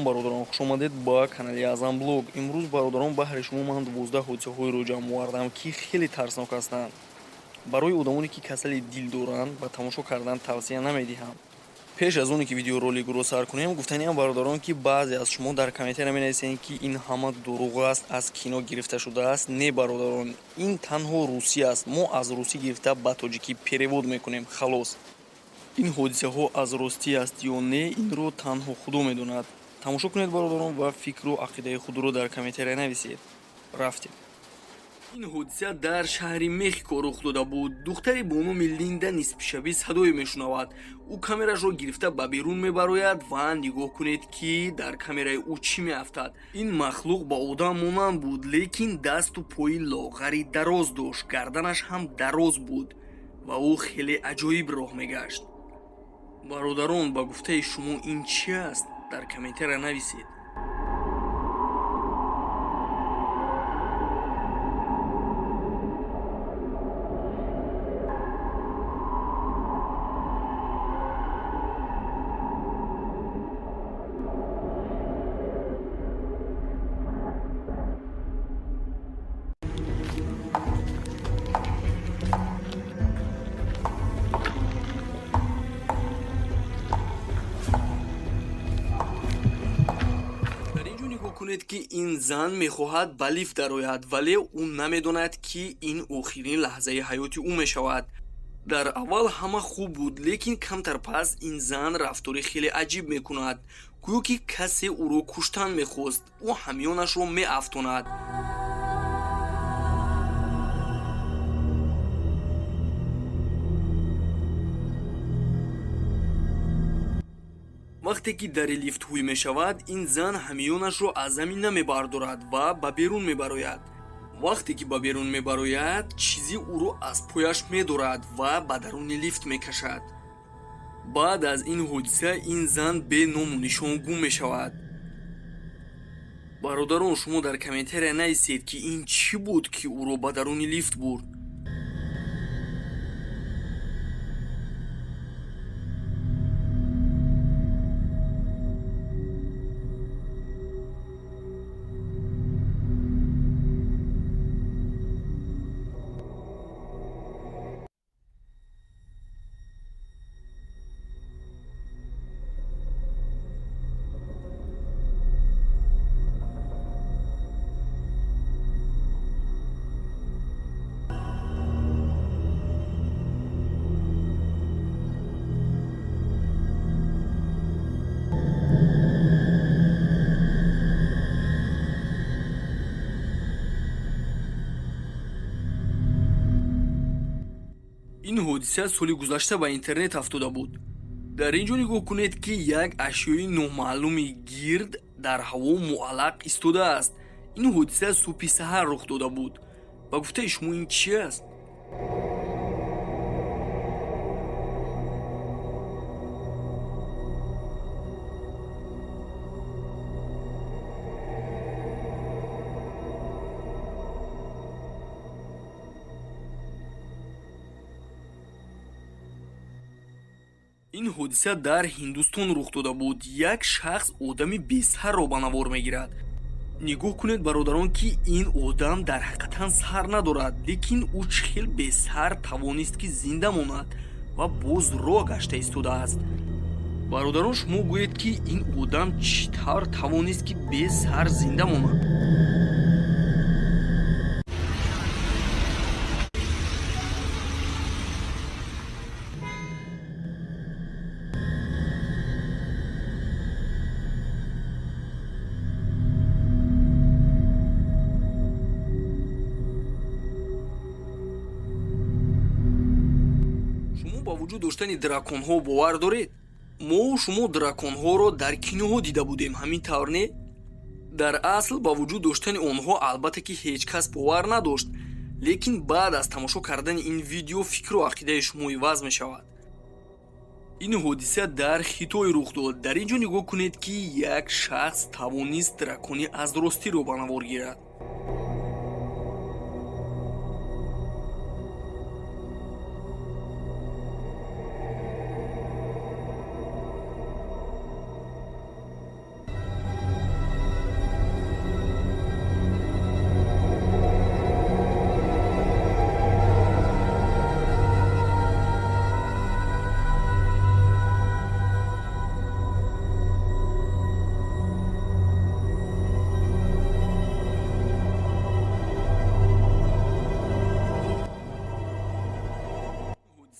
Салом бародарон, хуш омадед ба канали Аъзам Блог. Имрӯз бародарон баҳри шумо ман 12 ҳодисаҳоеро ҷамъ овардам, ки хеле тарснок ҳастанд. Барои одамоне ки касали дил доранд, ба тамошо кардан тавсия намедиҳам. Пеш аз оне ки видеороликро сар кунем, гуфтаниам бародарон, ки баъзе аз шумо дар комментария менависед, ки ин ҳама дурӯғ аст, аз кино гирифта шудааст. Не бародарон, ин танҳо русӣ аст. Мо аз русӣ гирифта ба тоҷикӣ перевод мекунем, халос. Ин ҳодисаҳо аз ростӣ аст ё не, инро танҳо Худо медонад. Тамошо кунед бародарон ва фикру ақидаи худро дар комментария нависед. Рафтем. Ин ҳодиса дар шаҳри Мехико рух дода буд. Духтаре бо номи Линда нисфишабӣ садое мешунавад. Ӯ камерашро гирифта ба берун мебарояд ва нигоҳ кунед, ки дар камераи ӯ чӣ меафтад. Ин махлуқ ба одам монанд буд, лекин дасту пои лоғари дароз дошт, гарданаш ҳам дароз буд ва ӯ хеле аҷоиб роҳ мегашт. Бародарон, ба гуфтаи шумо ин чӣ аст? Дар комментария нависед. Кунед, ки ин зан мехоҳад ба лифт дарояд, вале ӯ намедонад, ки ин охирин лаҳзаи ҳаёти ӯ мешавад. Дар аввал ҳама хуб буд, лекин камтар пас ин зан рафтори хеле аҷиб мекунад, гӯё ки касе ӯро куштан мехост. Ӯ ҳамёнашро меафтонад. Вақте ки дари лифт ҳуй мешавад, ин зан ҳамёнашро аз замин намебардорад ва ба берун мебарояд. Вақте ки ба берун мебарояд, чизе ӯро аз пояш медорад ва ба даруни лифт мекашад. Баъд аз ин ҳодиса ин зан бе ному нишон гум мешавад. Бародарон, шумо дар комментария нависед, ки ин чӣ буд, ки ӯро ба даруни лифт бурд. Ин ҳодиса соли гузашта ба интернет афтода буд. Дар ин ҷо нигоҳ кунед, ки як ашёи номаълуми гирд дар ҳаво муаллақ истодааст. Ин ҳодиса субҳи саҳар рух дода буд. Ба гуфтаи шумо ин чӣ аст? Ин ҳодиса дар Ҳиндустон рух дода буд. Як шахс одами бесарро ба навор мегирад. Нигоҳ кунед бародарон, ки ин одам дар ҳақиқатан сар надорад, лекин ӯ чӣ хел бесар тавонист, ки зинда монад ва боз роҳ гашта истодааст. Бародарон, шумо гӯед, ки ин одам чӣ тавр тавонист, ки бесар зинда монад? Шумо ба вуҷуд доштани драконҳо бовар доред? Мо шумо драконҳоро дар киноҳо дида будем, ҳамин тавр не? Дар асл ба вуҷуд доштани онҳо албатта ки ҳеҷ кас бовар надошт, лекин баъд аз тамошо кардани ин видео фикру ақидаи шумо иваз мешавад. Ин ҳодиса дар Хитой рух дод. Дар ин ҷо нигоҳ кунед, ки як шахс тавонист дракони аз ростиро ба навор гирад.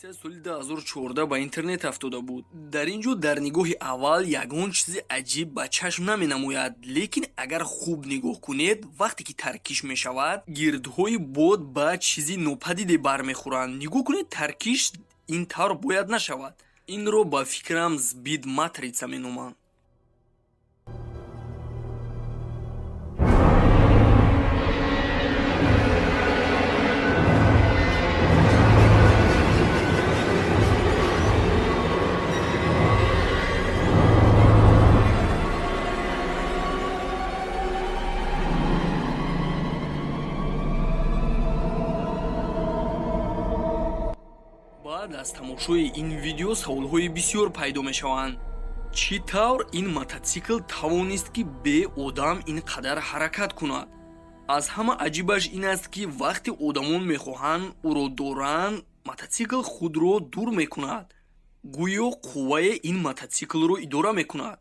Ҳодиса соли 2014 ба интернет афтода буд. Дар ин ҷо дар нигоҳи аввал ягон чизи аҷиб ба чашм наменамояд, лекин агар хуб нигоҳ кунед, вақте ки таркиш мешавад, гирдҳои бод ба чизи нопадиде бармехӯранд. Нигоҳ кунед, таркиш ин тавр бояд нашавад. Инро ба фикрам сбит матрица меноманд. Баъд аз тамошои ин видео саволҳои бисёр пайдо мешаванд. Чӣ тавр ин мототсикл тавонист, ки бе одам ин қадар ҳаракат кунад? Аз ҳама аҷибаш ин аст, ки вақте одамон мехоҳанд ӯро доранд, мототсикл худро дур мекунад, гӯё қуввае ин мототсиклро идора мекунад.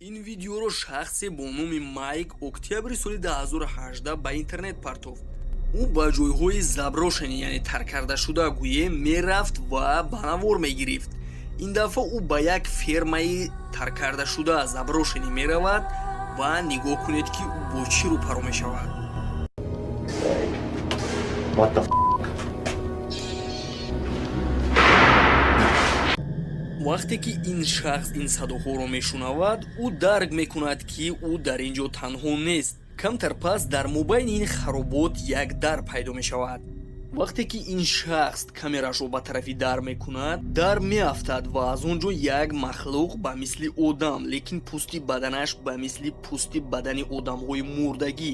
Ин видеоро шахсе бо номи Майк октябри соли 2018 ба интернет партофт. Ӯ ба ҷойҳои заброшенӣ, яъне тарккардашуда гӯем, мерафт ва ба навор мегирифт. Ин дафъа ӯ ба як фермаи тарккардашуда заброшенӣ меравад ва нигоҳ кунед, ки ӯ бо чӣ рӯпаро мешавад. What the f***? Вақте ки ин шахс ин садоҳоро мешунавад, ӯ дарк мекунад, ки ӯ дар ин ҷо танҳо нест. Камтар пас дар мобайни ин харобот як дар пайдо мешавад. Вақте ки ин шахс камерашро ба тарафи дар мекунад, дар меафтад ва аз он ҷо як махлуқ ба мисли одам, лекин пӯсти баданаш ба мисли пӯсти бадани одамҳои мурдагӣ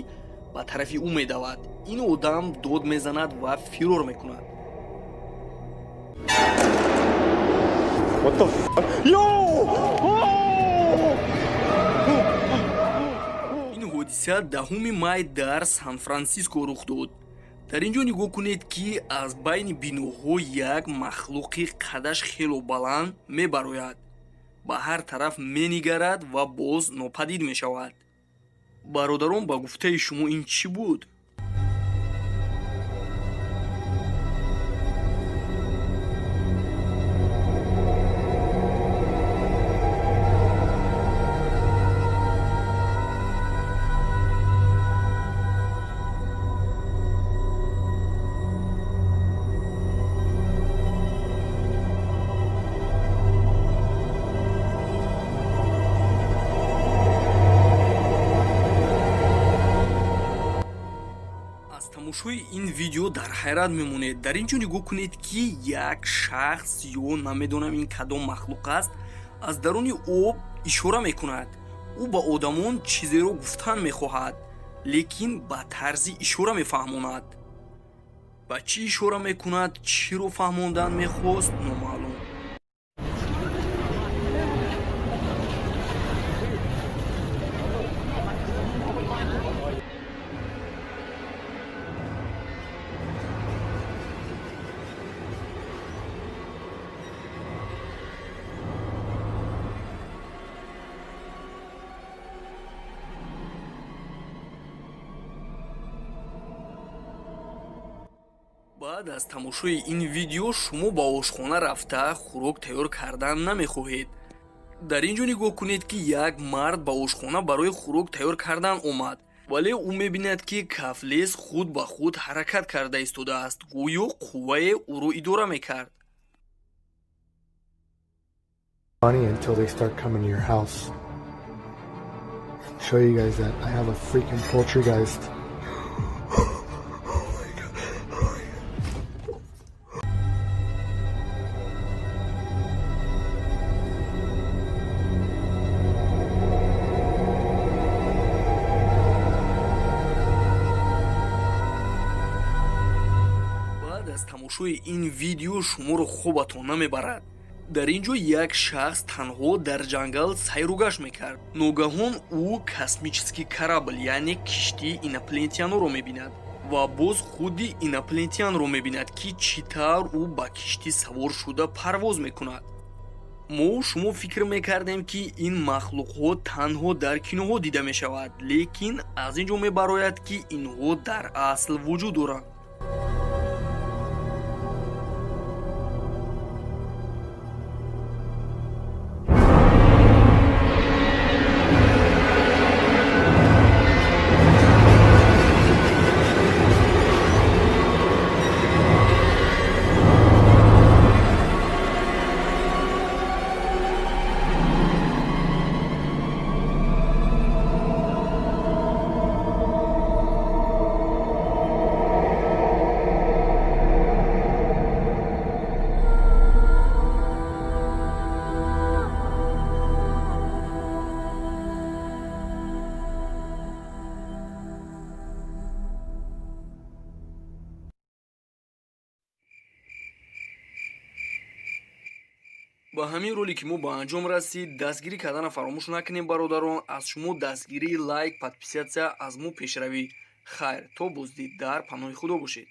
ба тарафи ӯ медавад. Ин одам дод мезанад ва фирор мекунад. What the fuck? Yo! Oh! Ин ҳодиса 10 май дар Сан-Франсиско рух дод. Дар ин ҷо нигоҳ кунед, ки аз байни биноҳо як махлуқи қадаш хело баланд мебарояд, ба ҳар тараф менигарад ва боз нопадид мешавад. Бародарон, ба гуфтаи шумо ин чӣ буд? Аз тамошои ин видео дар ҳайрат мемонед. Дар ин ҷо нигоҳ кунед, ки як шахс ё намедонам ин кадом махлуқ аст, аз даруни об ишора мекунад. Ӯ ба одамон чизеро гуфтан мехоҳад, лекин ба тарзи ишора мефаҳмонад. Ба чӣ ишора мекунад, чиро фаҳмондан мехост, номаълум. Баъд аз тамошои ин видео шумо ба ошхона рафта хӯрок тайёр кардан намехоҳед. Дар ин ҷо нигоҳ кунед, ки як мард ба ошхона барои хӯрок тайёр кардан омад, вале ӯ мебинад, ки кафлез худ ба худ ҳаракат карда истодааст, гӯё қуввае ӯро идора мекард. Funny until they start coming to your house. Show you guys that I have a freaking poltergeist. Баъд аз тамошои ин видео шуморо хобатон намебарад. Дар ин ҷо як шахс танҳо дар ҷангал сайру гашт мекард. Ногаҳон ӯ космический корабль, яъне киштии инопланетяноро мебинад ва боз худи инопланетянро мебинад, ки чӣ тавр ӯ ба киштӣ савор шуда парвоз мекунад. Мо шумо фикр мекардем, ки ин махлуқҳо танҳо дар киноҳо дида мешавад, лекин аз ин ҷо мебарояд, ки инҳо дар асл вуҷуд доранд. Ба ҳамин ролики мо ба анҷом расид. Дастгирӣ кардана фаромӯш накунем, бародарон. Аз шумо дастгирӣ, лайк, подписаться, аз мо пешравӣ. Хайр, то боздид, дар паноҳи Худо бошед.